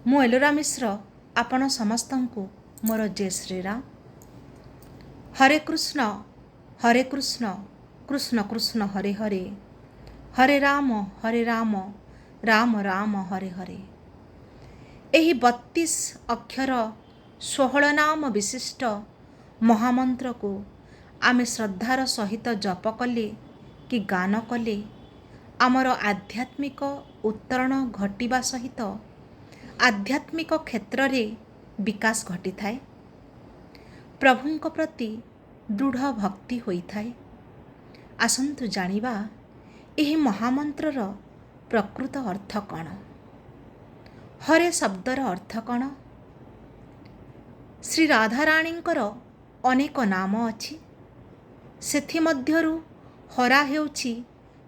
ମୁଁ ଏଲୋରା ମିଶ୍ର, ଆପଣ ସମସ୍ତଙ୍କୁ ମୋର ଜୟ ଶ୍ରୀରାମ। ହରେ କୃଷ୍ଣ ହରେ କୃଷ୍ଣ କୃଷ୍ଣ କୃଷ୍ଣ ହରେ ହରେ, ହରେ ରାମ ହରେ ରାମ ରାମ ରାମ ହରେ ହରେ। ଏହି 32 ଅକ୍ଷର 16 ନାମ ବିଶିଷ୍ଟ ମହାମନ୍ତ୍ରକୁ ଆମେ ଶ୍ରଦ୍ଧାର ସହିତ ଜପ କଲେ କି ଗାନ କଲେ ଆମର ଆଧ୍ୟାତ୍ମିକ ଉତ୍ତରଣ ଘଟିବା ସହିତ ଆଧ୍ୟାତ୍ମିକ କ୍ଷେତ୍ରରେ ବିକାଶ ଘଟିଥାଏ, ପ୍ରଭୁଙ୍କ ପ୍ରତି ଦୃଢ଼ ଭକ୍ତି ହୋଇଥାଏ। ଆସନ୍ତୁ ଜାଣିବା ଏହି ମହାମନ୍ତ୍ରର ପ୍ରକୃତ ଅର୍ଥ କ'ଣ? ହରେ ଶବ୍ଦର ଅର୍ଥ କ'ଣ? ଶ୍ରୀ ରାଧାରାଣୀଙ୍କର ଅନେକ ନାମ ଅଛି। ସେଥିମଧ୍ୟରୁ ହରା ହେଉଛି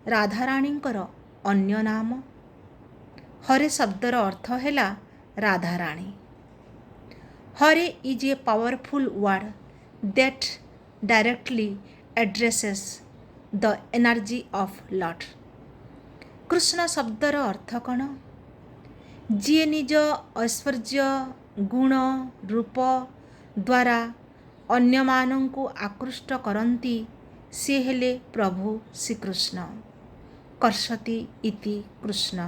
ରାଧାରାଣୀଙ୍କର ଅନ୍ୟ ନାମ। ହରେ ଶବ୍ଦର ଅର୍ଥ ହେଲା Radharani. Hare is a powerful word that directly addresses the energy of Lord. Krishna ଶବ୍ଦର ଅର୍ଥ କ'ଣ? ଯିଏ ନିଜ ଐଶ୍ୱର୍ଯ୍ୟ, ଗୁଣ, ରୂପ ଦ୍ୱାରା ଅନ୍ୟମାନଙ୍କୁ ଆକୃଷ୍ଟ କରନ୍ତି, ସିଏ ହେଲେ ପ୍ରଭୁ ଶ୍ରୀକୃଷ୍ଣ। କର୍ଷତି ଇତି Krishna.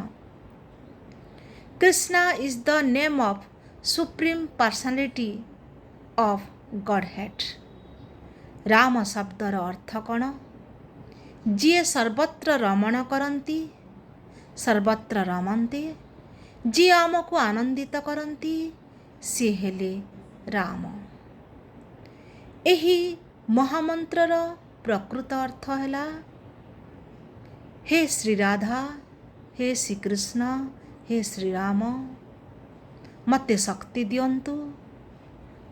Krishna is the name of Supreme Personality of Godhead. Ram ଶବ୍ଦର ଅର୍ଥ କ'ଣ? ଯିଏ ସର୍ବତ୍ର ରମଣ କରନ୍ତି, ସର୍ବତ୍ର ରମନ୍ତେ, ଯିଏ ଆମକୁ ଆନନ୍ଦିତ କରନ୍ତି, ସିଏ ହେଲେ ରାମ। ଏହି ମହାମନ୍ତ୍ରର ପ୍ରକୃତ ଅର୍ଥ ହେଲା, ହେ ଶ୍ରୀରାଧା, ହେ ଶ୍ରୀକୃଷ୍ଣ, ହେ ଶ୍ରୀରାମ, ମୋତେ ଶକ୍ତି ଦିଅନ୍ତୁ,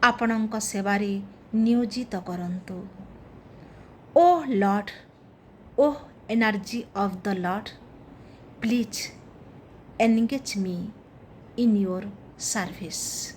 ଆପଣଙ୍କ ସେବାରେ ନିୟୋଜିତ କରନ୍ତୁ। O Lord, O energy of the Lord, please engage me in your service.